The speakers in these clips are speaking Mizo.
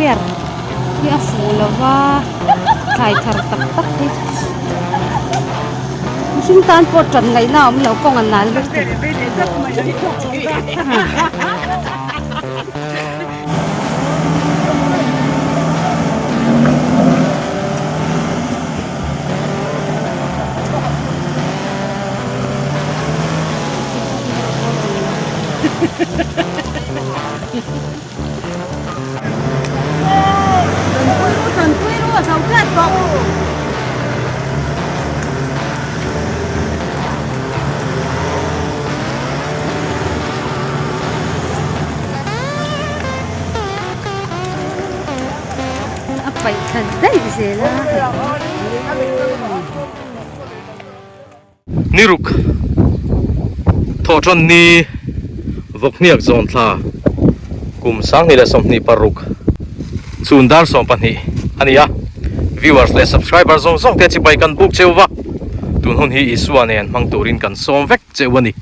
compare hi a fuh lo va thlai thar tak tak hi mihring tan pawh tan ngaihna a awm lo kawng a nal vek thei. A paih thla daih zel a. Niruk thawhṭan ni vawkhniak zawn thla kum 2026 chhun dar 12 a ni a, viewers leh subscriber zawng zawng te chibai kan buk cheu va, tun hun hi Isua nen hmang turin kan sawm vek cheu a ni.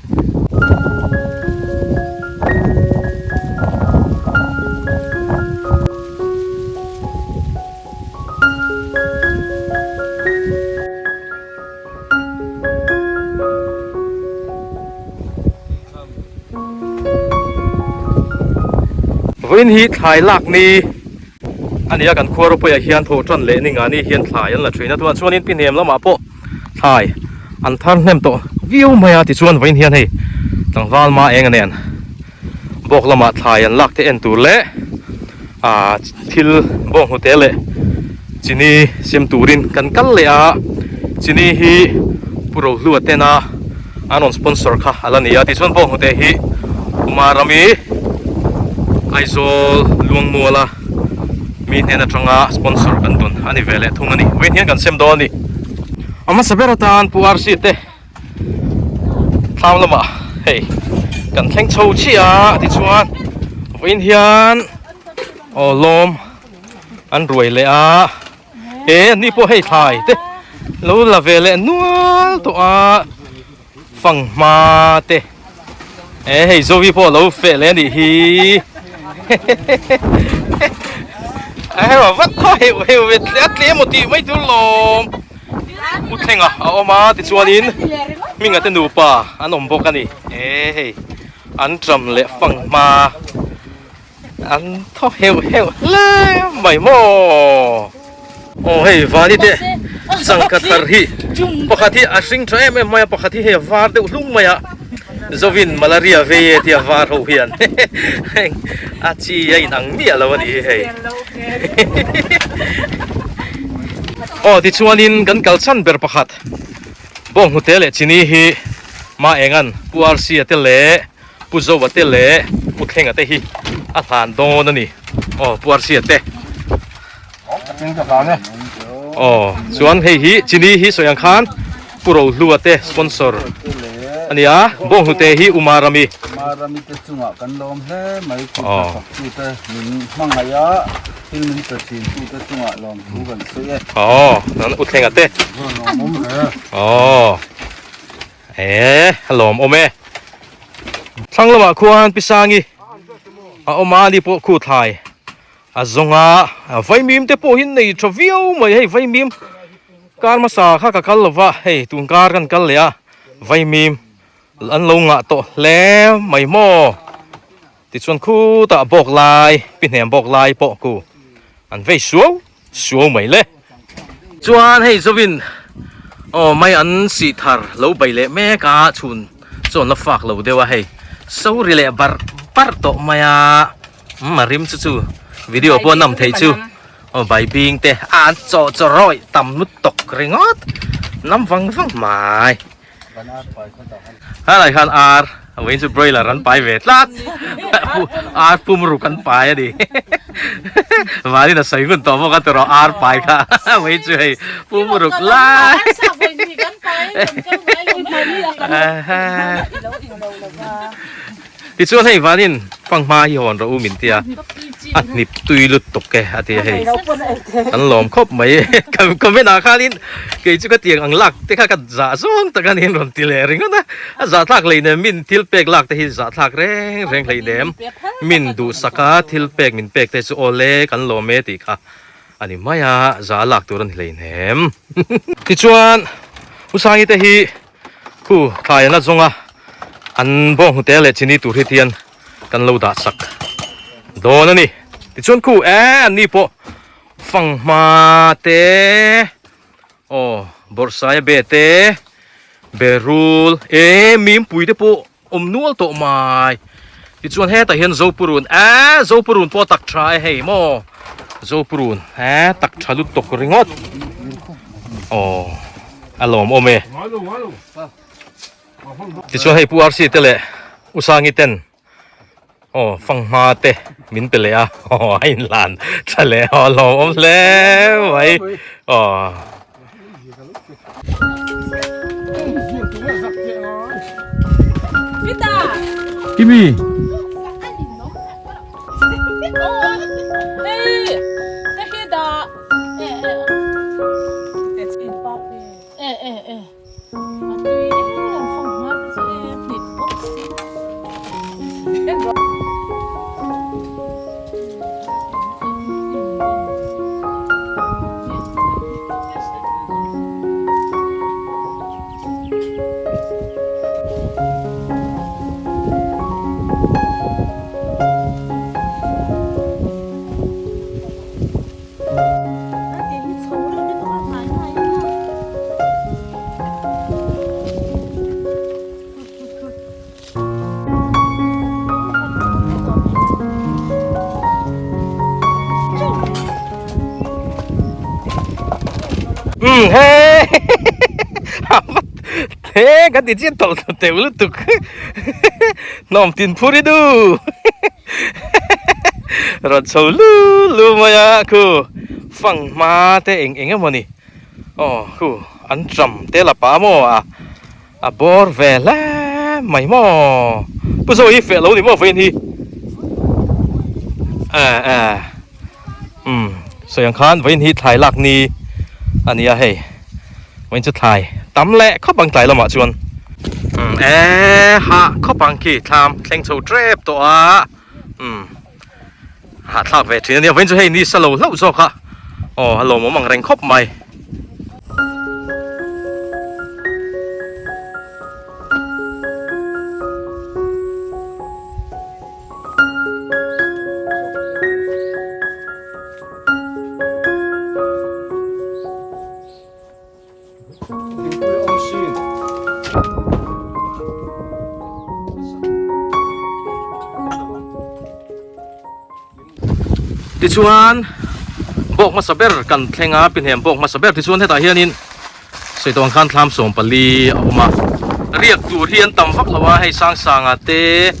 Vawiin hi thlai lak ni a ni a kan khua rawpuiah hian thaw tan leh ni ngani hian thlai an la thin a tunah chuanin pi hnem lamah pawh thlai an thar hnem tawh viau mai a tichuan vawiin hian hei tlangval ma eng a nen bawk lamah thlai an lak te en tur leh ah thil bawng hnute leh chini sem turin kan kal leh a chini hi pu Rohlua tena an rawn sponsor kha a la ni a tichuan bawng hnute hi Umarami Aizawl Luangmuala mi hnen atanga sponsor kan dawn a ni ve leh thung a ni vawiin hian kan sem dawn a ni a hmasa ber atan Pu RC te thlam lamah hei kan thleng chho chiah a tichuan vawiin hian aw lawm an ruai leh a he an ni pawh hei thlai te lo la ve leh nual tawh a fanghma te e hei zovi pawh lo feh leh a nih hi a hero vat khaw heuh heuh ve a tlem aw tih mai tur lawm. Pu Thlenga a awm a tichuanin Hminga te nupa an awm bawk a ni e hei an ṭam leh fang hma an thaw heuh heuh hle mai maw aw hei vani te changka thar hi pakhat hi a hring tha em em mai a pakhat hi hei a var deuh hlung mai a Zovin malaria vei e tia var ho hian heng a chi a inang miah lo a ni hi hei. Aw tichuanin kan kal chhan ber pakhat bawnghnute leh chini hi Ma Engan Pu Rc-a te leh Pu Zoa te leh Pu Thlenga te hi a hlan dawn a ni. Aw Pu Rc-a te. Aw chuan hei hi chini hi sawi ang khan Pu Rohlua te sponsor a ni a, bawnghnute hi U Marami. Marami te chungah kan lawm hle mai kut hnathawk tute min hmangaih a, thil min pe thin tute chungah lawmthu kan sawi e. Aw chuan U Thlenga te. Lawmawm hle. Aw e a lawmawm e. Thlang lamah khuan Pi Sangi a awm a, ani pawh khu thlai A zawng a, vaimim te pawh hi nei tha viau mai hei vaimim kar hmasa kha ka kal lova hei tun kar kan kal leh a vaimim an lo ngah tawh hle mai maw tichuan khutah bawk lai pi hnem bawk lai pawh ku an vei suau suau mai le. Chuan hei zawin aw mai an sih thar lo bei leh mek a chhun chuan la fak lo deuh a hei sori leh barh barh tawh mai a. Umm a rim chu chu video pawh an awm theih chu aw bai bing te a an chaw chaw rawih tam lutuk ringawt nam vang vang mai helai khan ar vawiin chu broiler an pai ve tlat ar pum ruk an pai a ni vanin a sawi ngun tawh bawk a tawrh ar pai kha vawiin chu hei pum ruk lai Tichuan hei vanin fanghma hi hawn rawh u min tia a hnip tui lutuk e a ti a hei kan lawm khawp mai comment ah khanin kei chu ka tiang ang lak te kha ka zah zawng tak a niin rawn ti leh ringawt a a zahthlak hleinem min thil pek lak te hi zahthlak reng reng hleinem min duhsak a thil pek min pek te chu awle kan lawm e tih kha a ni mai a za lak tur a ni hleinem tichuan Usangi te hi Khu thlai an la zawng a, an bawng hnute leh chini tur hi tian kan lo dah sak dawn a ni. Tichuan khu e an ni pawh fanghma te aw bawrhsaia be te berul e mimpui te pawh awm nual tawh mai. Tichuan hetah hian Zopurun e Zopurun pawh tak tha e hei maw Zopurun e tak tha lutuk ringawt aw. A lawm awm e. Tichuan hei Pu RC te leh U Sangi ten aw fanghma te min pe leh a aw a inlan tha leh aw a lawm awm hle mai aw. Kimi. Um he he kan ti chian tawlh teuh lutuk hnawm tin phur i du. Rawn chho lu lu mai a khu fanghma te eng eng emaw ni aw khu an tram te la pa maw a a bawr ve hle mai maw pu zo hi feh lo ni maw vawiin hi eh eh umm sawi ang khan vawiin hi thlai lak ni a ni a hei vawiin chu thlai tam leh khawp ang tlai lamah chuan. Umm e hah khawp ang khi thlam thleng chho tep tawh a umm hahthlak ve thin a nia vawiin chu hei ni sa lo hlauh zawk a aw a lawmawm ang reng khawp mai. Tichuan bawk hmasa ber kan thleng a pihnem bawk hmasa ber tichuan hetah hianin sawi tawh ang khan thlam 14 a awm a riak tur hi an tam vak lo a hei Sangsanga te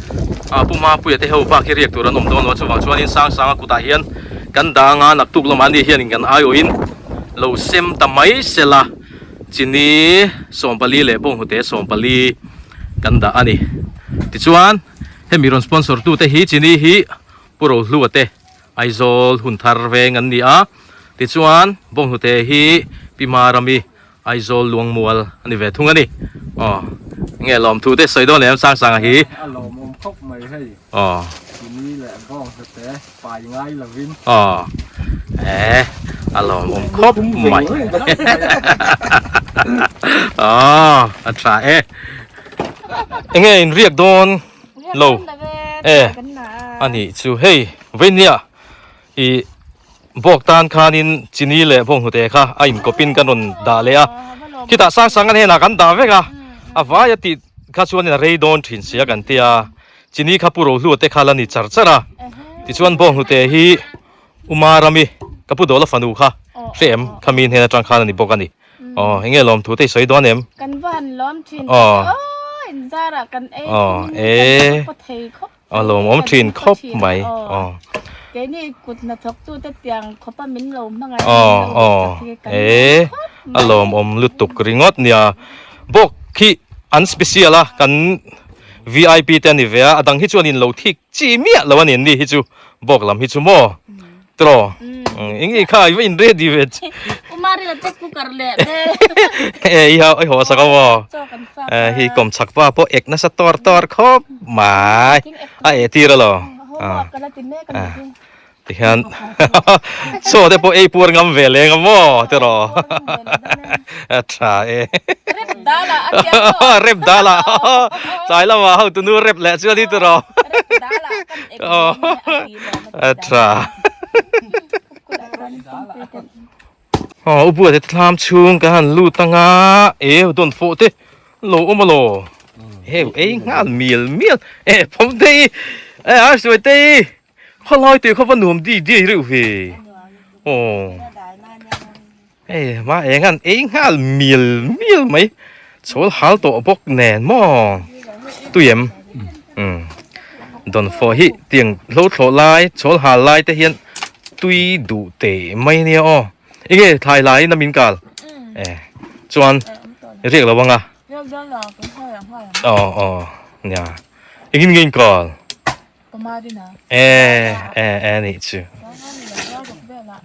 ah Pu Mapuia te ho bak hi riak tur an awm dawn lo a chuvang chuanin Sangsanga kutah hian kan dang a naktuk lamah ani hianin kan aiawhin Lo sem ta mai sela chini 14 leh bawnghnute 14 kan dah a ni. Tichuan hemi rawn sponsor tute hi chini hi Pu Rohlua te Aizawl hun thar veng an ni a. Tichuan bawnghnute hi Pi Marami Aizawl Luangmual a ni ve thung a ni. Aw nge lawmthu te sawi dawn em Sangsanga hi? A lawmawm khawp mai hei. Aw. Chini leh bawnghnute Pai ngai lovin. Aw eh a lawmawm khawp mai. Aw a tha e. Enge in riak dawn lo e a nih chu hei veinia i bawk tan khanin chini leh bawnghnute kha a inkawpin kan rawn dah leh a khitah sang sang an henah kan dah vek a a vai a tih kha chuanin a rei dawn thin sia kan tia. Chini kha Pu Rohlua te kha la ni char char a, tichuan Bawnghnute hi U Marami ka Pu Dawla fanu kha hre em kha mi hnen atang khan a ni bawk a ni. Aw enge lawmthu te i sawi dawn em? Kan va han lawm thin tak e aw inzarah kan ei thum in kan pawh thei khawp mai. Aw lawmawm thin khawp mai aw. Keini kut hnathawktu te tiang khawpa min lo hmangaih a min lo duhsak hi kan lawm khawp mai. A lawmawm lutuk ringawt nia. Bawk khi an special a kan. VIP te a ni ve a, a dang hi chuan in lo thik chi miah lo a ni ni hi chu bawk lam hi chu maw tiraw eng nge kha i va in ready ve Umari la te cooker leh te e i ha i haw sak a maw hi kawm chak pa pawh ek nasa tawr tawr khawp mai a eh tir a lo Tihian chaw te pawh ei puar ngam ve leng a maw tiraw a tha e Rep dala a tia maw Rep dala tlai lamah ho tunu rep leh chuan hi tiraw Rep dala kan ek a tha Aw u buate thlam chhung kan han lut anga e dawn fawh te lo awm a law heu ei nghal mial mial e phawm te hi e a suai te hi Khawlai tih kha va nuam di diai reuh ve. Aw. Hei ma eng an ei nghal mial mial mai. Chhawl hal tawh bawk nen maw. Tui em? Um. Dawn fawh hi tiang hlo thlawh lai chhawl hal lai te hian tui duh teh mai ania aw. Enge thlai lai in a min kal? E chuan riak lo anga. Aw aw nia. Engin nge in kal? E e e nih chu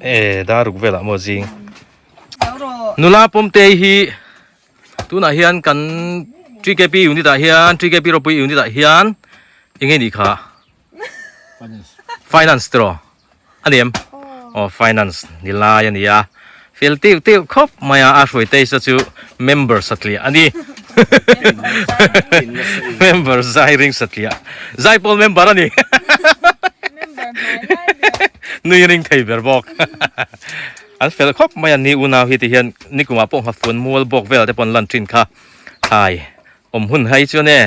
e dar ruk velah maw zing nula pawmte hi tunah hian kan TKP unit ah hian TKP ropui unit ah hian enge nih kha finance tiraw a ni em aw finance ni lai a ni a fel teuh teuh khawp mai a a hruai te saw chu member satliah a ni member zai ring satliah zai pawl member a ni nui ring thei ber bawk an fel khawp mai a ni unau hi ti hian nikumah pawh nghafuan mual bawk vel te pawh an lan thin kha thlai Awm hun hai chuan e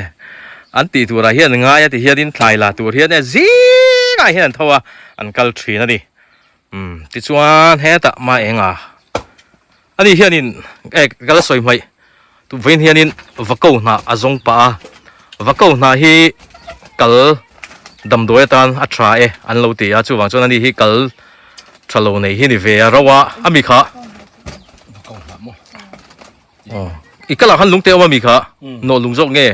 an tih turah hian ngai a ti hianin thlai la tur hian e zingah hian an tho a an kal thin a ni. Umm tichuan hetah ma eng a ani hianin e ka la sawi hmaih vawiin hianin va ko hnah a zawng pah a va ko hnah hi kal damdawi atan a tha e an lo ti a chuvang chuan ani hi kal tha lo nei hi ni ve a ro a ami kha. Aw i kal ah khan lungte awm ami kha nawh lung zawk nge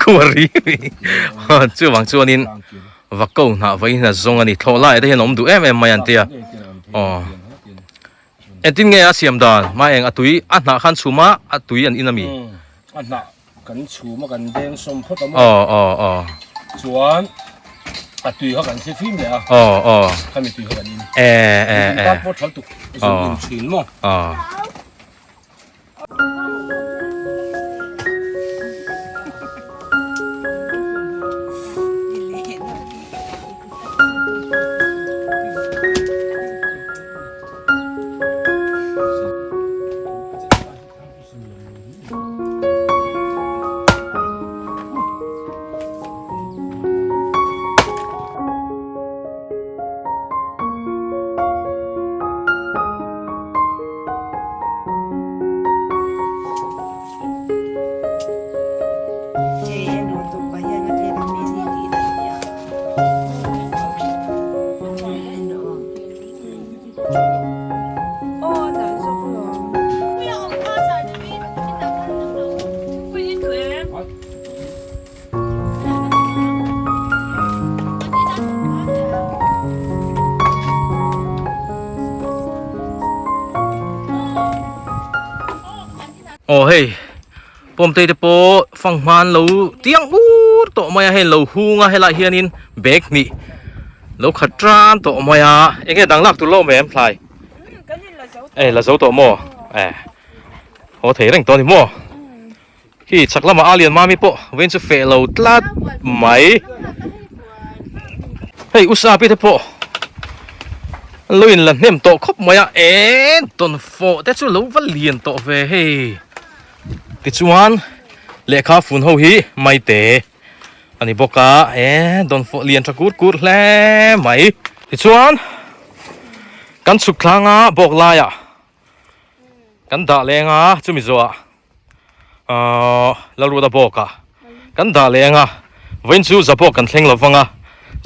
kuari chuvang chuanin va ko hnah va in a zawng ani thlawh lai te hian a awm duh em em mai an tia aw engtin nge a siam dan ma eng a tui a hnah khan chhum a a tui an in ami a hnah kan chhum a kan deng sawm phawt a maw aw aw aw chuan a tui kha kan thli fim leh a aw aw khami tui kha kan in e e e tan pawh thal tuk zung in thin maw aw Aw hei pawmtei te pawh fanghma an lo tiang ur tawh mai a hei lo hung a helaiah hianin bag hnih lo khat tan tawh mai a eng nge dang lak tur lo awm em thlai e la zo tawh maw e haw thei reng tawh a ni maw khi chhak lamah a lian mami pawh vawiin chu feh lo tlat mai hei usapi te pawh an lo in la hnem tawh khawp mai a e dawnfawh te chu lo va lian tawh ve hei tichuan lehkha fun ho hi maite a ni bawk a e dawnfawh lian tha kur kur hle mai tichuan kan chhuk thlanga bawk laiah kan dah leng a chumi zawhah ahh Lalruata bawk ah kan dah leng a vawiin chu zapawk kan thleng lo vang a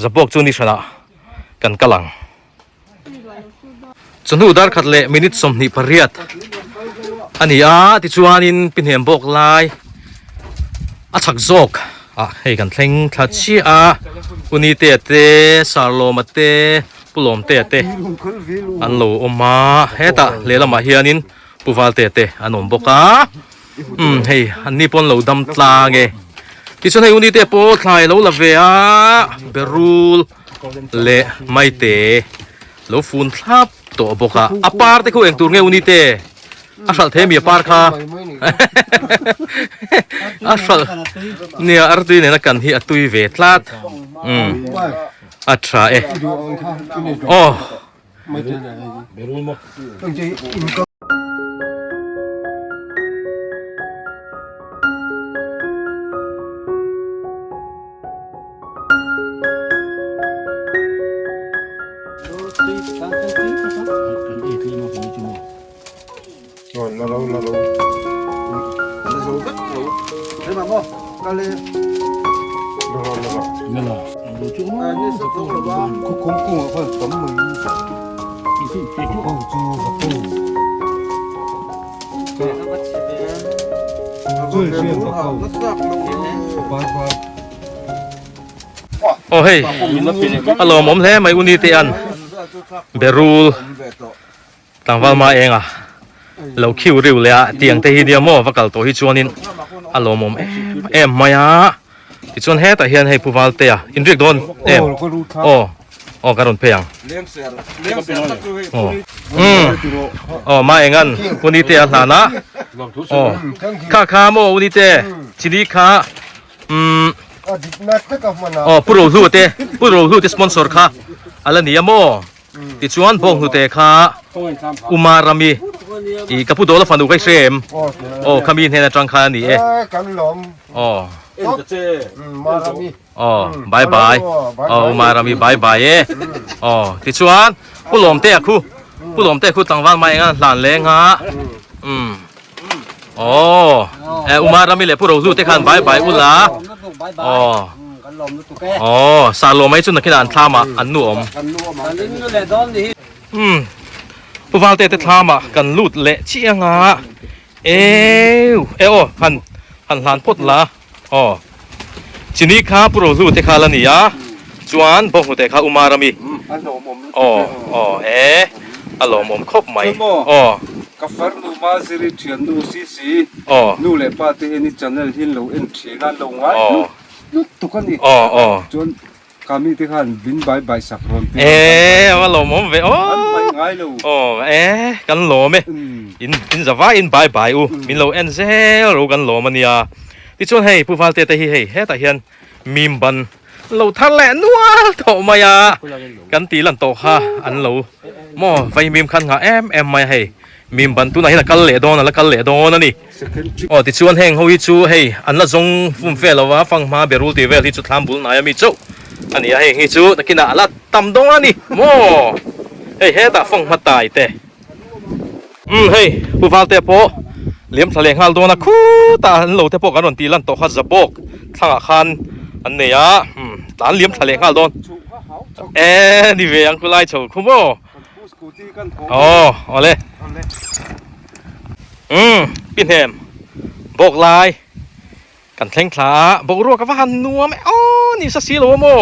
zapawk chu ni hranah kan kal ang. Chawhnu dar khat leh minute 28 a ni a tichuanin pi hnem bawk lai. A chhak zawk ah hei kan thleng thla chiah a Unitea te Sarlawma te Pu Lawmtea te an lo awm a hetah lehlamah hianin Pu Valtea te an awm bawk a umm hei an ni pawh an lo dam tlang e tichuan hei Unitea pawh thlai a lo la ve a berul leh maite lo fun thlap tawh bawk a a par te khu eng tur nge Unite. A hralh thei mi a par kha a hralh nia artui nena kan hi a tui ve tlat umm a tha e aw. Aw hei a lawmawm hle mai uni te an berul. Tlangval ma eng a lo khiu riu leh a tiang te hi nia maw va kal tawh hi chuanin a lawmawm em em mai a tichuan hetah hian hei Pu Valtea inriak dawn em aw aw ka rawn phei ang aw umm aw ma engan Unite a hlan a aw kha kha maw Unite chini kha umm aw Pu Rohlu te Pu Rohlu te sponsor kha ala ni a maw. Tichuan bawng hnute kha Uma Rami i ka pu Dawla fanu ka i hre em? Aw khami hnen atang khan a ni e. Aw. Aw bye bye. Aw Uma Rami bye bye e. Aw tichuan Pu Lawmtea khu Pu Lawmtea khu tlangval mai enga hlan leng a. Umm. Aw e Uma Rami leh Pu Rohlu te khan bye bye ula. Aw. Aw sa lawm mai chu nakinah an thlam ah an nu awm. Umm Pu Valte te thlam ah kan lut leh chiang a eu e aw han han hlan phawt la aw chini kha Pu Rohlu te kha la ni a chuan bawnghnute kha Umar ami aw aw e a lawmawm khawp mai aw. Ka farnu Maziri thiannu CC nu leh pa te hian i channel hi an lo en thin a an lo ngai hlut. Lut tuk a ni. Aw aw. Chuan kami te khan bin bai bai sak rawn te. E a lawm awm ve aw. An bai ngai lo. Aw e kan lawm e. In in zavai in bai bai u. Min lo en zel ro kan lawm a nia. Tichuan hei Pu Valte te hi hei hetah hian mim ban lo thar leh nual tawh mai a. Kan tih lan tawh kha an lo maw vai mim khan nghah em em mai a hei. Mim ban tunah hian a kal leh dawn a la kal leh dawn a ni. Aw tichuan heng ho hi chu hei an la zawng fum vel lo va, fanghma berul tih vel hi chu thlam bul hnai ami chauh a ni a, heng hi chu nakinah a la tam dawn a ni maw hei hetah fanghma tai te umm hei Pu Valte pawh liam thla leh nghal dawn a khutah an lo te pawh kan rawn tih lan tawh kha zabawk thlangah khan an nei a umm tlan liam thla leh nghal dawn e ni ve ang khulai chho khu maw. Aw awle umm pi hnem bawk lai kan thleng thla a boruak a va han nuam e aw ni sa si lo a maw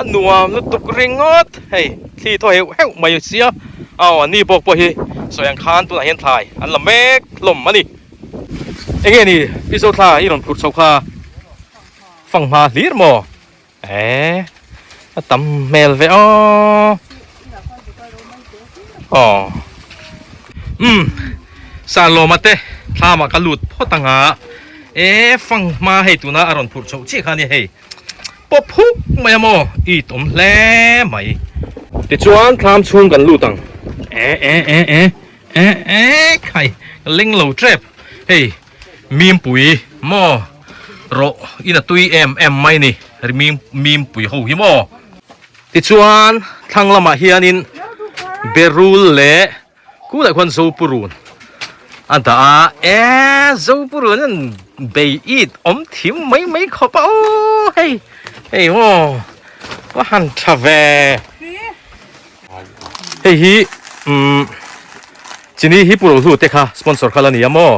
a nuam lutuk ringawt hei thli thaw heuh heuh mai sia aw a ni bawk pawh hi sawi ang khan tunah hian thlai an la mek hlawm a ni enge ni pi Zothla i rawn phurh chho kha fanghma hlir maw. Eh a tam hmel ve aw aw umm Salawma te thlamah ka lut phawt anga eh fang hma hei tuna a rawn phurh chhoh chiah kha ania hei pawp huk mai a maw i tawm hle mai tichuan thlam chhung kan lut ang eh eh eh eh eh eh khai ka leng lo tep hei. Mimpui maw rawh in a tui em em mai ni ri mimpui ho hi maw. Tichuan thlang lamah hianin berul leh kuleh khuan zopurun a dah a e zopurun an bei it awm thim mai mai khawp a aw hei hei maw va han tha ve. Hei hi umm chini hi Pu Rohlu te kha sponsor kha la ni a maw?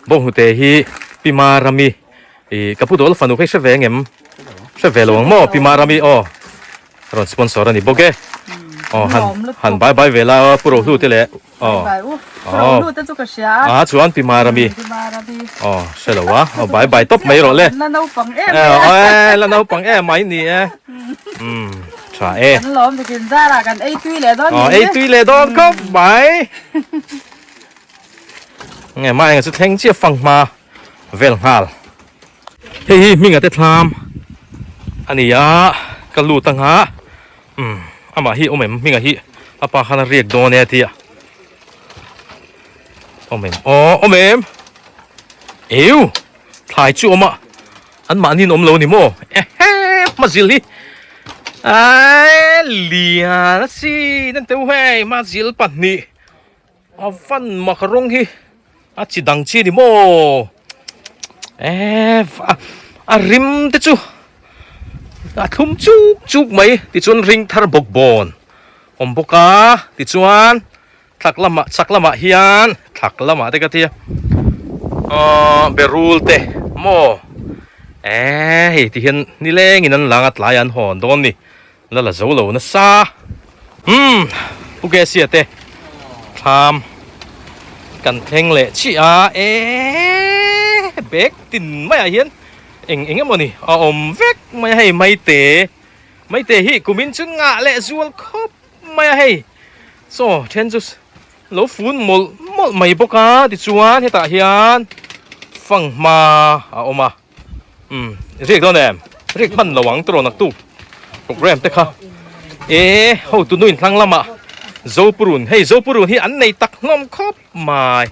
Bawnghnute hi Pi Marami I ka pu dawl fanu kha i hre ve ngem? Hre ve lo ang maw Pi Marami aw rawn sponsor a ni bawk e. Aw han han bye bye ve la Pu Rohlu te leh aw. Pu Rohlu te chu ka hria a. A chuan Pi Marami. Aw hre lo a aw bye bye tawp mai rawh le. La naupang em mai a. La naupang em mai ni e. Umm tha e. Kan lawm bikin zarah kan ei tui leh dawn ni. Aw ei tui leh dawn khawp mai. Nge mah enga chu thleng chiah fang hma. vel nghal. Hei hi hminga te thlam a ni a, ka lut anga umm amah hi awm em hminga hi a pa khan a riak dawn e a tia awm em aw awm em eu thlai chu awm a an mahni in awm lo ni maw ehe hmazil hi aii lian a sin an teuh hei hmazil pahnih. A van mak rawng hi a chi dang chi ni maw eh a rim te chu a thlum chuk chuk mai tichuan ring thar bawk bawn awm bawk a tichuan thak lamah chhak lamah hian thak lamah te ka tia ahh berul te maw eh hei ti hian nilengin an lang a tlai an hawn dawn ni. La la zo lo nasa. Umm Pu Gesia te thlam kan thleng leh chiah a eee bag tin maiah hian eng eng emaw ni a awm vek mai a hei maite maite hi kumin chu ngah leh zual khawp mai a hei chaw then chu lo fun mawlh mawlh mai bawk a tichuan hetah hian fanghma a awm a. Umm riak dawn em? Riak hman lo ang tiraw naktuk program te kha e hotu nu inthlang lamah Zopurun hei Zopurun hi an nei tak hlawm khawp mai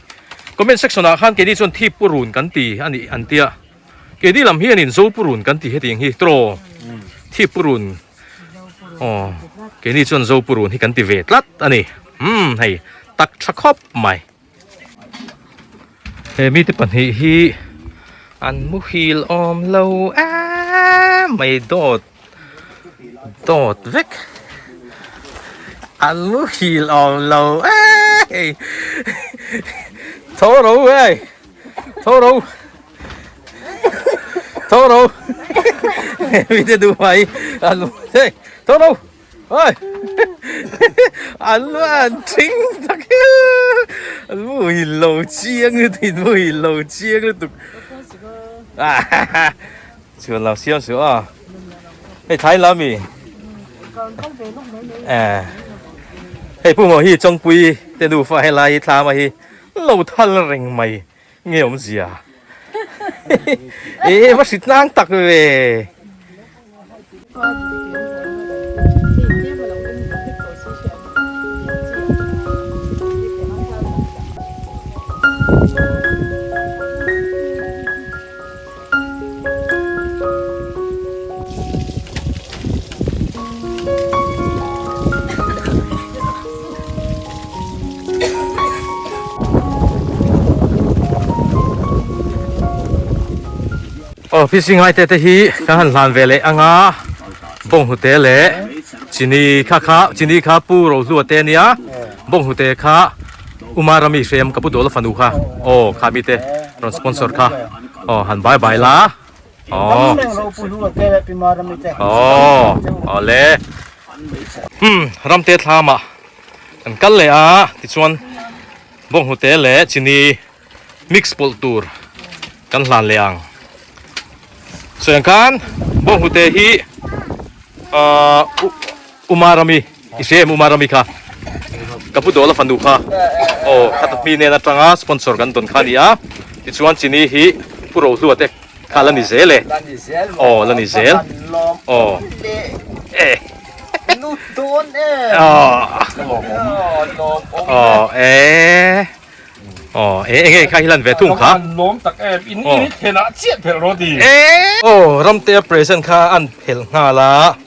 comment section ah khan keini chuan Thipurun kan ti a nih an tia keini lam hianin Zopurun kan ti hetiang hi tiraw Thipurun aw keini chuan Zopurun hi kan ti ve tlat a ni umm hei tak tha khawp mai. He mite pahnih hi an muhil awm lo em mai dawt dawt vek an muhil awm lo em tho ro hei tho ro tho ro he mite duh mai an hei tho ro. Oi! An lu an thing tak hi! An muhil lo chiang lutuk in muhil lo chiang lutuk. Chuan lo siam suh a. Hei thlai la mi. Eh. Hei pu maw hi chawngpui te nufa helai hi thlama hi lo thal reng mai. Nge awmzia? E va hrit nang tak ve. Aw PC ngai te te hi kan han hlan ve leh anga bawnghnute leh chini kha kha chini kha pu rohlua te ania bawnghnute kha Uma Rami hrem ka pu Dawla fanu kha aw kha mi te rawn sponsor kha aw han bye bye la. Aw. Aw. Awle. Hmm, ramte thlama kan kal leh a tichuan bawnghnute leh chini mix pawlh tur kan hlan leh ang. Sawi ang khan bawnghnute hi ahh Umarami i hria em Umarami kha ka pu Dawla fanu kha aw kha ta hmi nen atanga sponsor kan dawn kha a ni a tichuan chini hi Pu Rohlua te kha la ni zel e aw la ni zel aw e aw e Aw e enge kha hi lan ve thung kha. An lawm tak em in in phelh ah chiah phelh rawh ti. Aw Ramtea present kha an phelh nghal a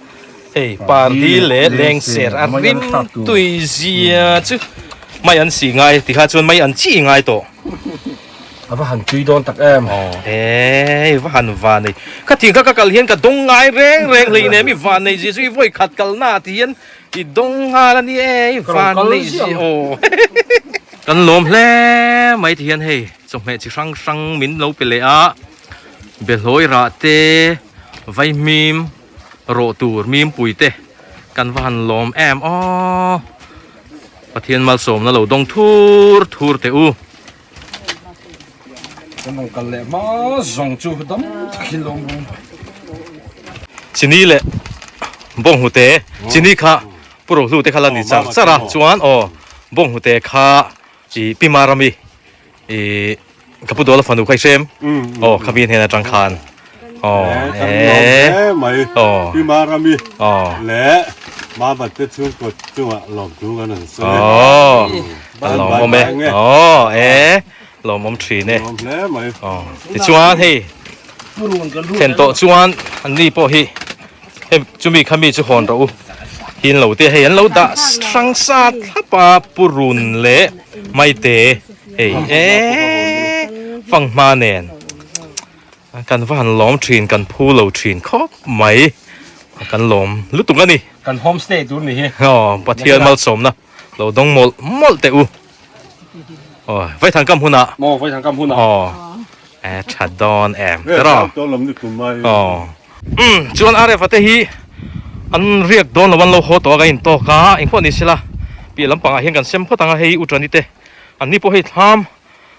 hei pardi leh lengser a rim tui zia chu mai an si ngai ti kha chuan mai an chi ngai tawh. A va han tui dawn tak em. Aw e va han va nei kha thing kha ka kal hian ka dawng ngai reng reng hleinem i van nei zia chu i vawi khat kal na ti hian I dawng nghal a ni e, i van neih zia aw. Kan lawm hle mai ti hian hei chawhmeh chi hrang hrang min lo pe leh a. Behlawi rah te vaihmim rawh tur mimpui te kan va han lawm em aw Pathian malsawmna lo dawng thur thur teh u. Kan rawn kal leh hma zawng chu dam takin lawm rum. Chini leh bawnghnute chini kha pu Rohlu te kha la ni char char a chuan aw bawnghnute kha ih Pi Marami ih ka pu Dawla fanu kha i hrem aw kha mi hnen atang khan aw e mai Pi Marami leh Mama te chhungkaw chungah lawmthu kan han sawi aw a lawmawm e aw e lawmawm thin e lawm hle mai aw tichuan hei thlen tawh chuan an ni pawh hi hei chumi kha mi chu hawn rawh u hi an lo te hei an lo dah hrang sa thlap a purun leh maite hei eee fanghma nen kan va han lawm thin kan phu lo thin khawp mai kan lawm lutuk a ni kan homestay tur ni hi aw Pathian malsawmna lo dawng mawlh mawlh teh u aw vaithang kam hunah maw vaithang kam hunah aw e tha dawn em tiraw aw umm chuan RF-a te hi an riak dawn lo an lo haw tawh a ka intawk a engpawh ni sela piah lampangah hian kan sem phawt ang a hei Uṭani te an ni pawh hei thlam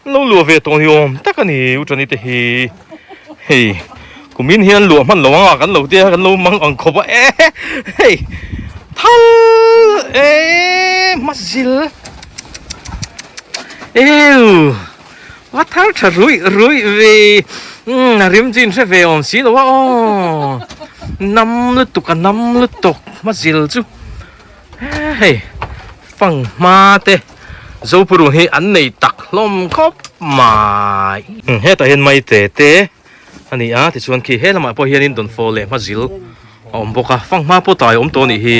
an lo luah ve tawh ni awm tak a ni Uṭani te hi hei kumin hian luah hman lo ang a kan lo tia kan lo mang ang khawp a e hei thal e hmazil eww. Va thar tha ruih ruih ve umm a rim chu in hre ve awm si lo a aw nam lutuk a nam lutuk hma zil chu hei fang hma te Zopurun hi an nei tak hlawm khawp mai hetah hian maite te a ni a tichuan khi he lamah pawh hianin dawnfawh leh hma zil a awm bawk a fang hma pawh tai a awm tawh a nih hi.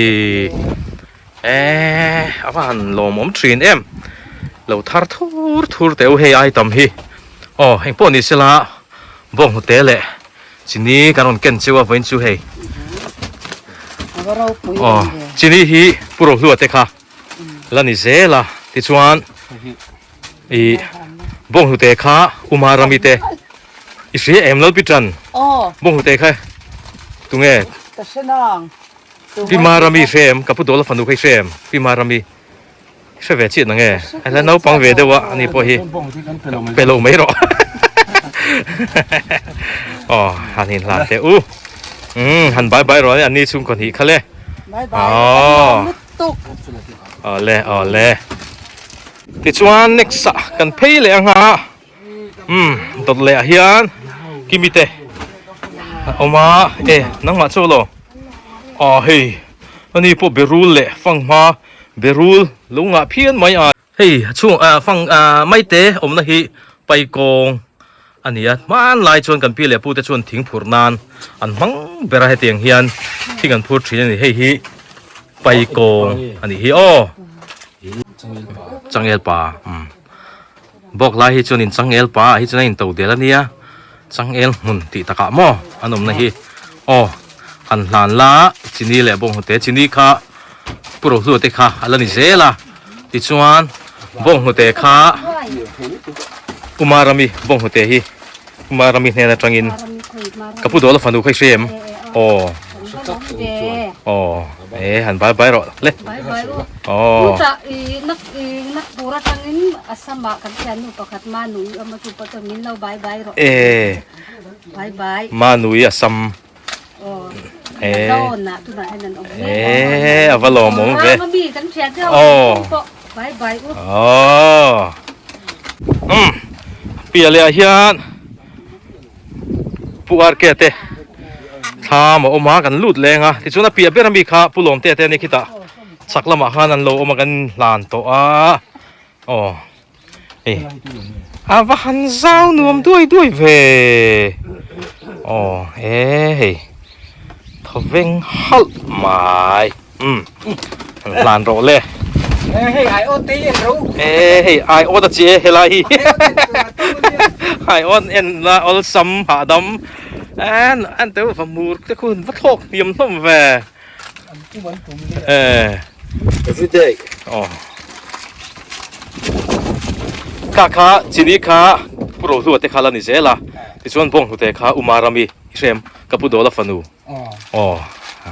Eee a va han lawmawm thin em lo thar thur thur teh u hei ai tam hi aw engpawh ni sela bawnghnute leh chini kan rawn ken cheu a vawiin chu hei aw chini hi pu Rohlua te kha la ni zel a tichuan ih bawnghnute kha Uma Rami te i hria em Lalpitan bawnghnute kha tunge. Pi Marami hre em? Ka pu Dawla fanu kha i hre em? Pi Marami hre ve chiah nange? A la naupang ve deuh a ani pawh hi pe lo mai rawh. Aw han inhlan teh u. Umm han bye bye rawh a ni chhungkaw hnih kha le. Bye bye kan nuam lutuk. Awle awle. Tichuan next ah kan phei leh ang a. Umm dawt leh ah hian kimi te a awm a e nangmah chu alo aw hei ani pawh berul leh fanghma berul lo ngah phian mai a hei a chhung ah fang ah maite awmna hi paikawng a ni a hmanlai chuan kan pi leh pu te chuan thing phurh nan an hmang ber a hetiang hian thing an phur thin a ni hei hi paikawng a nih hi aw changel pa umm. Bawk lai hi chuanin changel pa ah hi chuan a in to del a nia changel hmun tih takah maw an awmna hi aw han hlan la chini leh bawnghnute chini kha pu Rohlua te kha a la ni zel a tichuan bawnghnute kha Umarami bawnghnute hi Umarami hnen atangin ka pu Dawla fanu kha i hre em aw aw e han bai bai rawh le aw. Nagpur atangin Assam ah kan thiannu pakhat Manui awm a chu pawh chuan min lo bye bye rawh Eh. Bye bye. Manui Assam. Aw. Eh. Dawn ah tunah hian an awm mek. Eh a va lawmawm ve. Rama mi kan thian te ho pawh bye bye u. Aw. Um. Pialeh ah hian Pu RK te thlam a awm a kan lut leng a tichuan a piah ber ami kha Pu Lawmte te a ni khitah. Chhak lamah khan an lo awm a kan hlan tawh a aw hei a va han zau nuam duai duai ve aw e hei thawveng halh mai umm han hlan rawh le hei ai awt te en ro e hei ai awt a chi e helai hi ai awt en la awlsam hahdam en an te va mur te khu va thlawk hniam hlawm ve. Eh. Every day. Oh. Kha kha chini kha puro hlu te kha la ni zel a. Tichuan bawng hnute kha Uma Rami i hrem ka pu Dawla fanu. Aw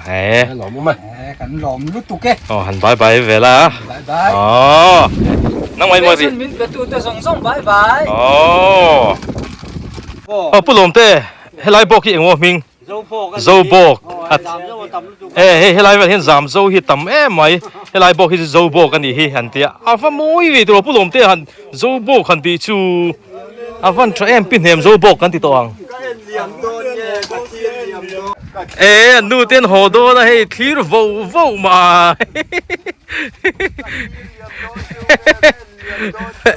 he. Lawm awm e. Kan lawm lutuk e. Aw han bye bye ve la. Bye bye. Aw. Nang mai mawi. Min pe tu te zawng zawng bye bye. Aw. Aw pu lawm te helai bawk hi engmaw hming? Zo bawk. E hei helai vel hian zam zo hi tam em mai. Helai bawk hi chu zo bawk a nih hi han tia. A va mawi ve tawh pu lawm te han zo bawk han tih chu a van tha em pi hnem zo bawk kan ti tawh ang. E an nu ten haw dawn a hei thlir vo vo mai.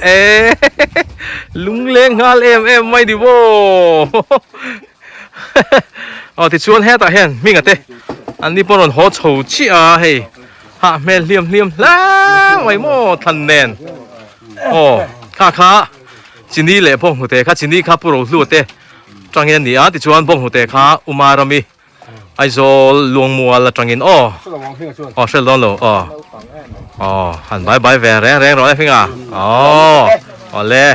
E lungleng nghal em em mai ni maw. Aw tichuan hetah hian hminga te an ni pawh rawn haw chho chiah a hei hah hmel hliam hliam hle mai maw thlan nen aw kha kha chini leh bawng hnute kha chini kha pu rohlua te tangin a ni a tichuan bawng hnute kha Uma Rami Aizawl Luangmual atangin aw aw hre dawn lo aw aw han bai bai ve reng reng rawh e hminga aw awle.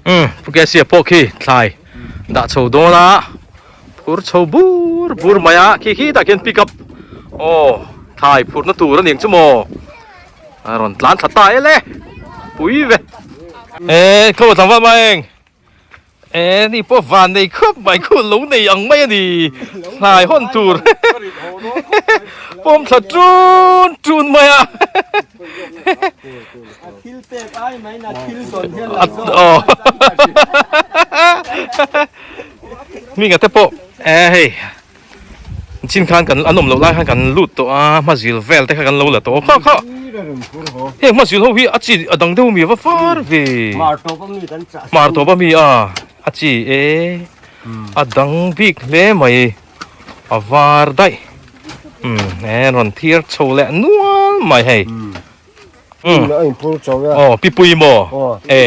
Umm pu Kesia pawh khi thlai dah chho dawn a. Phur chho bur bur mai a khi khi tah khian pick up aw thai phurna tur a ni ang chu maw a rawn tlan thla ta el e pui ve e khaw tlangval mai eng e ni pawh van nei khawp mai khu lo nei ang mai a ni hnai hawn tur pawm thla tun tun mai a thil pek ai mai na thil zawn hian aw Hminga te pawh eh hei chin khan kan an awm loh lai khan kan lut tawh a hmazil vel te kha kan lo la tawh kha kha heng hmazil ho hi a chi a dang deuh mi va far ve hmar tawp a mi a a chi e a dang bik hle mai a var daih umm e rawn thir chho leh nual mai hei. Aw pi pui maw e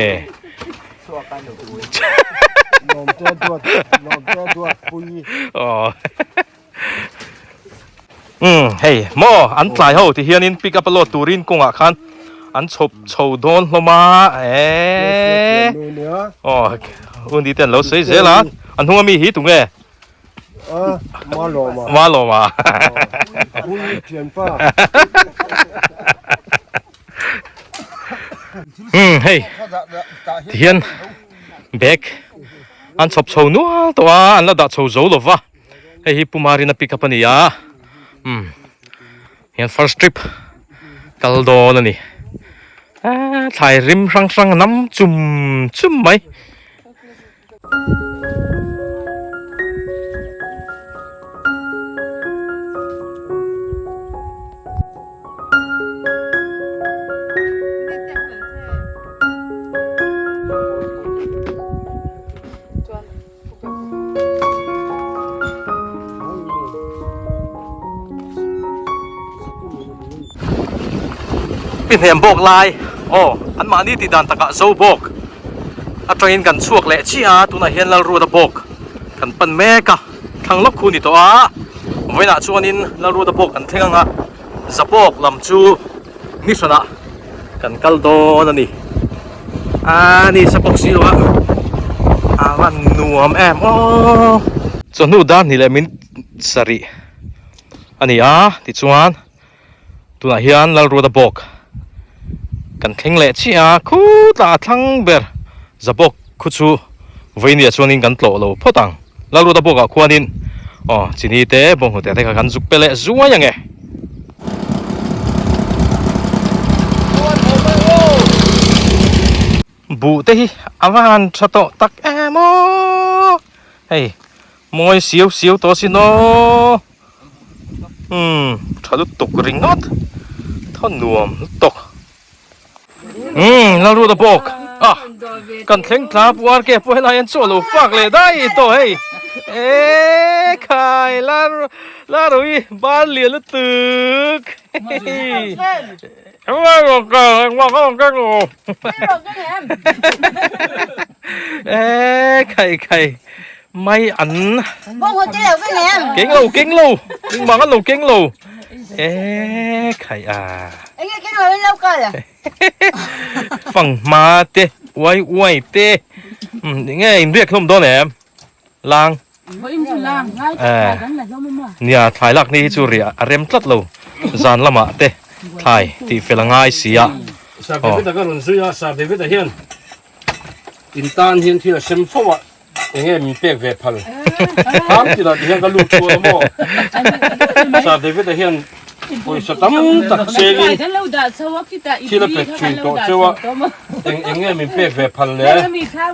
umm hei maw an tlai ho ti hianin pick up a load turin kawngah khan an chhawp chho dawn hlawm a eee aw undi te an lo sawi zel a an hnung ami hi tunge Malawma umm hei tihian bag an chhawp chho nual tawh a an la dah chho zo lo va hei hi Pumarina pick up a ni a umm hian first trip kal dawn a ni aaa thlai rim hrang hrang a nam chum chum mai. Pi hnem bawk lai aw an mahni tih dan takah zo bawk. Atangin kan chhuak leh chiah a, tunah hian Lalruata bawk kan pan mek a, thlang lawk khu ni tawh a, vawiinah chuanin Lalruata bawk kan thleng ang a, Zapawk lam chu ni hranah kan kal dawn a ni. A ni Zapawk si lo a, a van nuam em aw. Chawhnu dar hnih leh min sarih a ni a, tichuan. Tunah hian Lalruata bawk kan thleng leh chiah a, khutah a thlang ber Zabawk khu chu vawinia chuanin kan tlawh lo phawt ang. Lalruata bawkah khuanin aw chini te bawnghnute te kha kan zuk pe leh zuai ang e. Buh te hi a va han tha tawh tak em aw, hei mawi siau siau tawh sin aw. Umm. tha lutuk ringawt thaw nuam lutuk. Umm Lalruata bawk a kan thleng thla pu RK pawh helai hian chaw lo fak leh daih tawh hei eee khai Larui ban lian lutuk Eee khai khai mai an keng lo keng lo engmah an lo keng lo eee khai a fanghma te uai uai te enge inriak hlawm dawn em lang Nia thlai lak ni hi chu riah a rem tlat lo zan lamah te thlai tih fel a ngai si a. Sir David a ka rawn zui a, Sir David a hian in tan hian thil a sem fo a, enge min pek ve phal. Kham tilah ti hian ka lut chuan a maw. Sir David a hian pawisa tam tak chengin thil a pek thin tawh cheu a, eng eng nge min pek ve phal le? Mi chuan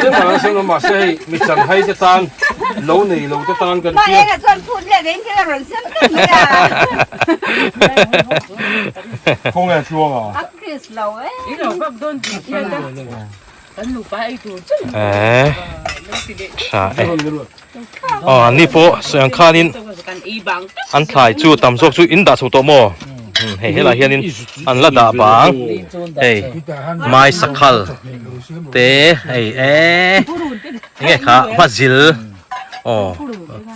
engmah an sem lo mahse hei mi chanhai te tan lo nei lo te tan kan tia. Khawnge tluang a? Eh tha e aw an ni pawh sawi ang khanin an thlai chu tam zawk chu in dah chho tawh maw hei helai hianin an la dah bang hei mai sakhal te hei eh enge kha hmazil aw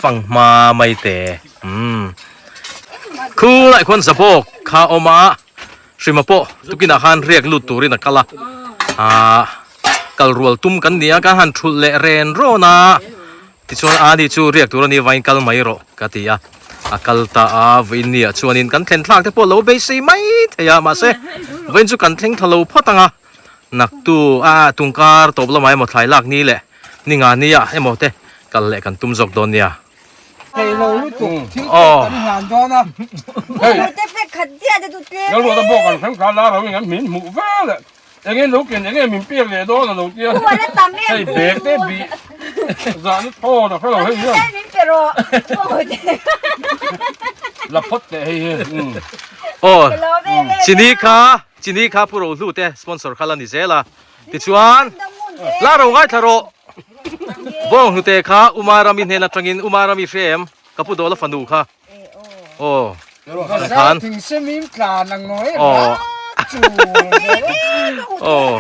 fanghma mai te umm khulai khuan zabawk kha a awm a. Hrima pawh tukinah khan riak lut turin a kal a, aah kal rual tum kan ni a, kan han thulh leh ren rawn a, tichuan ani chu riak tur a ni vain kal mai rawh ka ti a, a kal ta a, vawiin ni ah chuanin kan thlen thlak te pawh lo beisei mai thei a, mahse vawiin chu kan thleng thla lo phawt ang a, naktu a tungkar tawp lamah emaw thlai lak ni leh ni nga ni ah emaw te kal leh kan tum zawk dawn nia. Thei lo lutuk thil pek kan hlan dawn a. Hei Lalruata bawk kan thleng thla la ro in an min hmuh vel e enge lo ken enge min pek leh dawn a lo tia hei bag te bih zah na thawn a hrelo hei hian la phawt teh hei hi Aw chini kha chini kha Pu Rohlu te sponsor kha la ni zel a Tichuan, la ro ngaithla rawh. Bawng hnute kha Umarami hnen atangin Umarami hre em? Ka pu Dawla fanu kha. Aw. Khan. Aw. Aw.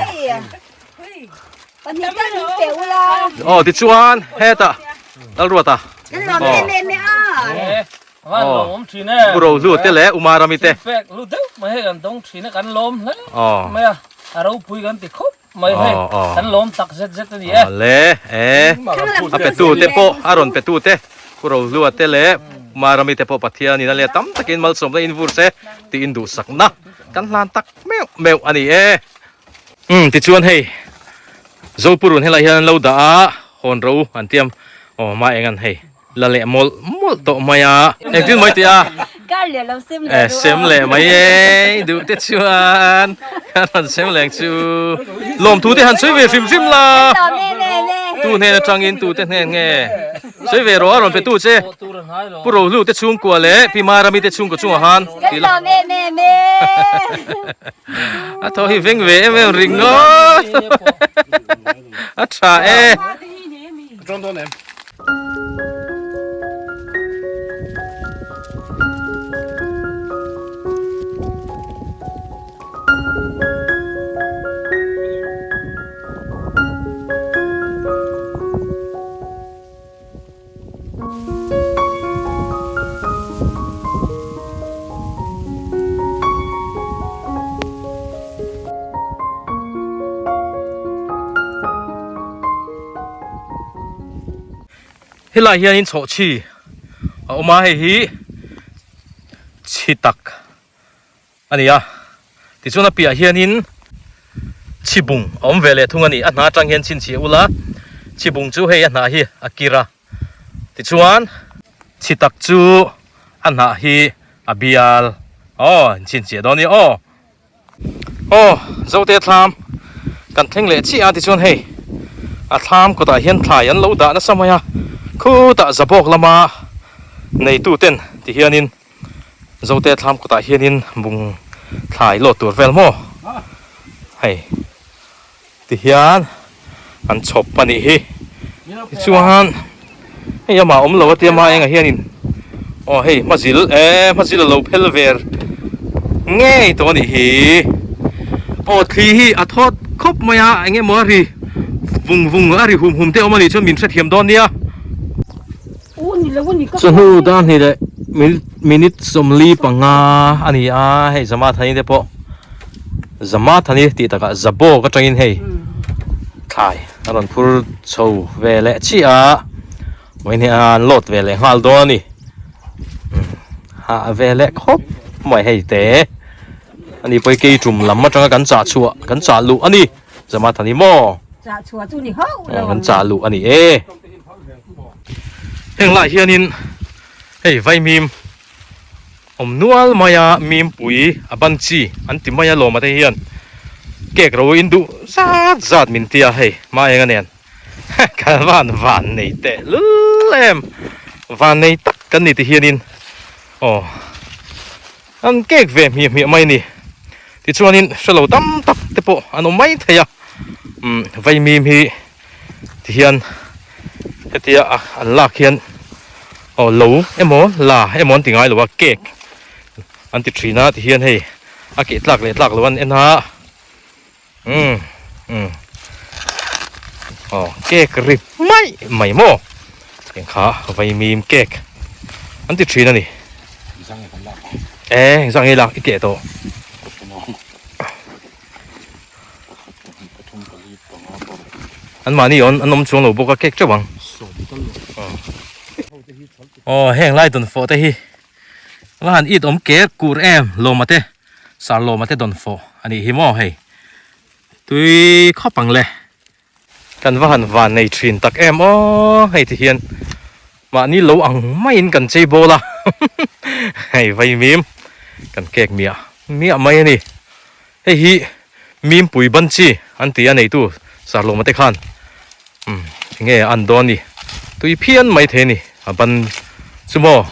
Aw tichuan hetah Lalruata. Aw. Van lawm awm thin e. Pu Rohlu te leh Umarami te. Pek lu deuh mai hei kan dawng thin a kan lawm hle mai a, a ropui kan ti khawp mai hei kan lawm tak zet zet a ni e. Awle e, a petu te pawh a rawn petu te Pu Rohlua te leh Umarami te pawh Pathianin a leh tam takin malsawmna in vur se tiin duhsakna kan hlan tak meuh meuh a ni e. Umm tichuan hei Zopurun helai hian an lo dah a, hawn ro an tiam aw hma eng an hei. La leh mawlh mawlh tawh mai a. Engtin mai tih a? Kar leh lo sem leh Eh, sem leh mai e. Duh te chuan kan han sem leng chu. Lawmthu te han sawi ve hrim hrim la. Tu hnen atangin tu te hnen nge? Sawi ve rawh a rawn pe tu che. Pu Rohlu te chhungkua leh Pi Marami te chhungkua chungah han ti la. A thaw hi veng ve em em ringawt. A tha e. Helai hianin chhawhchhi a awm a hei hi chhi tak a ni a tichuan a piah hianin chhibung a awm ve leh thung a ni a hna atang hian chhinchhiah ula chhibung chu hei a hnah hi a kir a tichuan chhi tak chu a hnah hi a bial aw inchhinchhiah dawn a ni aw. Aw Zote thlam kan thleng leh chiah a tichuan hei a thlam kawtah hian thlai an lo dah nasa mai a. Khutah Zabawk lama neitu ten ti hianin Zote thlam kawtah hianin bung thlai lawt tur vel maw hei ti hian an chhawp a nih hi tichuan hei amah awm lo a tia ma engah hianin aw hei hmazil e hmazil a lo phel ver ngei tawh a nih hi aw thli hi a thawt khawp mai a eng emaw a ri vung vung a ri hum hum te awm a nih chuan min hrethiam dawn nia. Chawhnu dar hnih leh minute 45 a ni a hei Zamathani te pawh Zamathani tih takah Zabawk atangin hei thlai a rawn phur chho ve leh chiah a vawiin hi an load ve leh nghal dawn a ni hah ve leh khawp mai hei te ani pawh hi keitum lam atanga kan chah chhuah kan chah luh a ni Zamathani maw chah chhuah chu ni hauh lo kan chah luh a ni e. Heng lai hianin hei vaimim awm nual mai a mimpui a ban chi an ti mai a lawma te hian cake ro in duh zat zat min tia hei hma enga nen ka van van nei teh lul em van nei tak kan ni ti hianin aw an cake ve hmiah hmiah mai a ni tichuanin hrelo tam tak te pawh an awm mai thei a umm vaimim hi. Tihian hetia an lak hian aw lo emaw la emaw an ti ngai lo a cake an ti thin a tihian hei a keh tlak leh tlak lo an en a umm umm aw cake ri mai mai maw eng kha vaimim cake an ti thin a ni e engzah nge lak i keh tawh. An mahni awn an awm chuang lo bawk a cake teuh ang. Aw heng lai dawn fawh te hi va han it awm ker kur em lawma te sar lawma te dawn fawh a nih hi maw hei tui khawp ang le. Kan va han van nei thin tak em aw hei ti hian mahni lo ang maiin kan chei bawl a hei vaimim kan cake miah miah mai a ni. Hei hi Mimpui ban chi an ti a neitu Sarlawma te khan umm enge an dawn ni tui phian mai thei a ni a ban chu maw.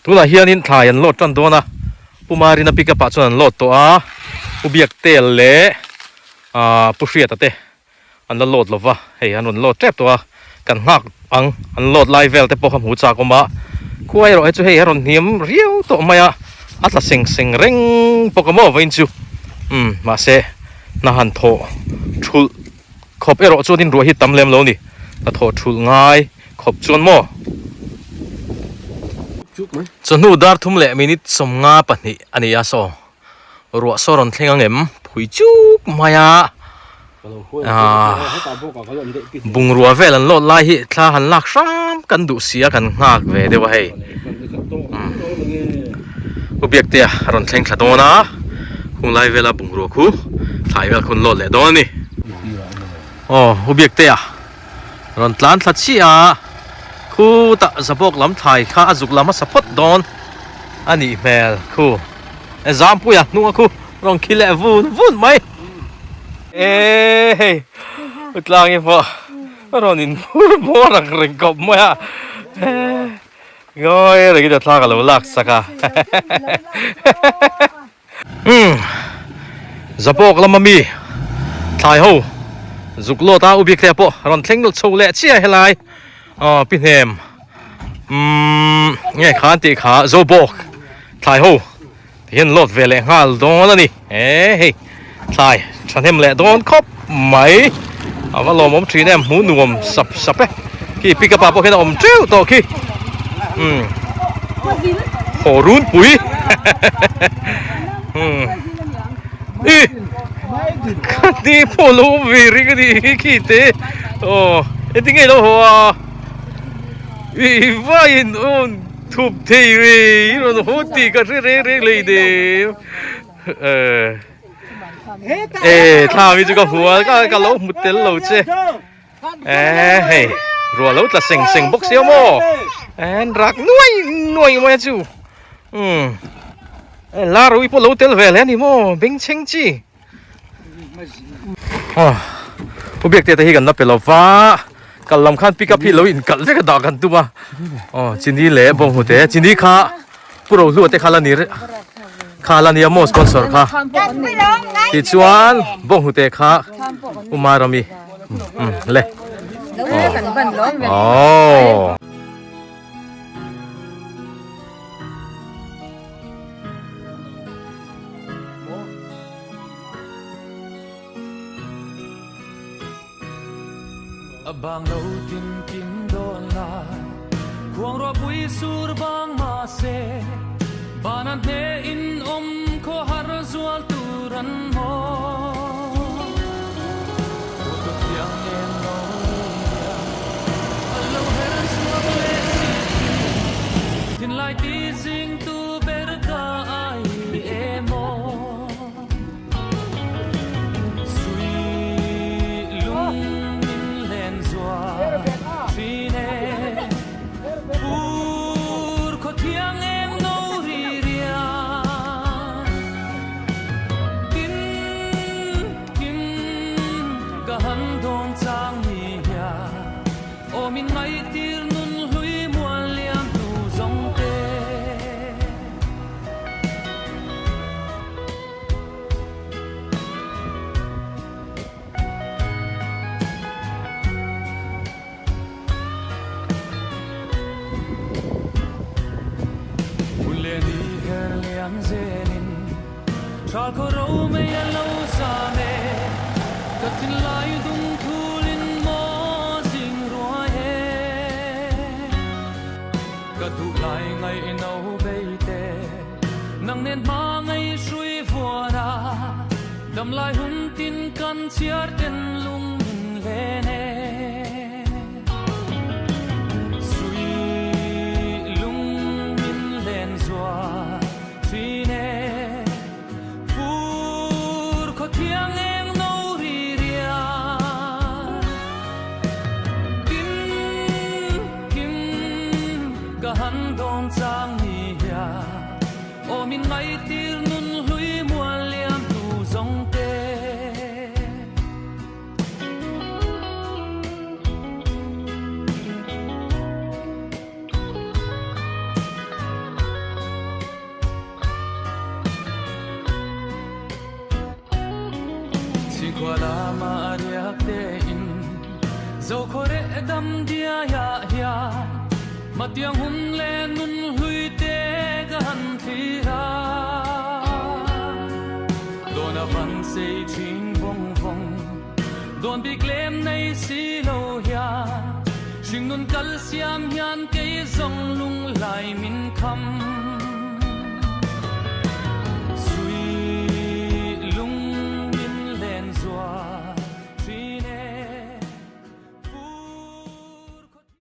Tunah hianin thlai an load tan dawn a, Pu Marina pick up ah chuan an load tawh a, Pu Biaktel leh ahh Pu Hriata te an la load lo va, hei an rawn load tep tawh a, kan nghak ang an load lai vel te pawh kha hmu chak awm a, khua erawh hi chu hei a rawn hniam riau tawh mai a, a tla seng seng reng bawk a maw vawiin chu umm mahse hna han thawh thulh khawp erawh chuanin ruah hi tam lem lo a ni, hna thawh thulh ngai khawp chuan maw? Chawhnu dar thum leh minute 52 a ni a saw ruah saw rawn thleng ang em phui chuk mai a bungrua vel an lawt lai hi thla han lak hram kan duh si a kan nghak ve deuh a hei u biakte a rawn thleng thla dawn a hung lai vela bungrua khu thlai vel khu an lawt leh dawn a ni aw u biakte a. Rawn tlan thla chiah a, khutah zabawk lam thlai kha a zuk la hmasa phawt dawn a nih hmel khu. E Zampuia hnunga khu rawn khi leh vun vun mai. E hei utlang hi pawh a rawn in phur bawr ang reng kawp mai a ngawi rengin a thla ka lo lak sak a umm zapawk lama mi thlai ho zuk lawt a ubik te pawh rawn thleng chho leh chiah helai aw pi hnem umm nge khan tih kha zobawk thlai ho. Tihian load ve leh nghal dawn a ni. E hei thlai thahnem leh dawn khawp mai. A va lawmawm thin em hmuh nuam sap sap e. Khi pick up ah pawh khian a awm teuh tawh khi. Umm haw runpui. Umm i ka ni pawh lo awm ve reng a ni khi te. Aw engtin nge i lo haw a? I vaiin awn. Thup thei ve i rawn haw tih ka hre reng reng hlei nem. E thla mi chu ka hmu a ka ka lo hmu tel lo che. E hei ruah lo tla seng seng bawk sia maw. En rak nuai nuai mai a chu. Um e la ro i pawh lo tel ve hle a ni maw bengchheng chi. U biak te te hi kan la pe lo va kal lam khan pick up hi lo in kalh vek a dah kan tum a aw chini leh bawng hnute chini kha pu rohlua te kha la ni kha la nia maw sponsor kha tichuan bawng hnute kha u marami le aw. A bang lo tin kim dawn lai khuang ro pui sur bang ma se bana hne in awm khaw har zual tur an maw tu thiang em lo a lo her chhuak leh si thinlai ti zing tu ber ka ai emaw Nang nen hma ngei hrui vuan a, dam lai hun tin kan chhiar ten lung min len e. Sui lung min len zual thin e, fur khaw thiang eng no ri rian. Tin kim ka han dawn chang ni hian. Aw min ngaitir nun hlui mual liam tu zawng te. Chhingkhua lama riak te in zo khaw reh dam diai ah hian Matiang hun leh nun hlui te ka han thlir a, dawn a van sei thin vawng vawng, dawn bik lem nei si lo hian, hringnun kal siam hian kei zawng lunglai min kham.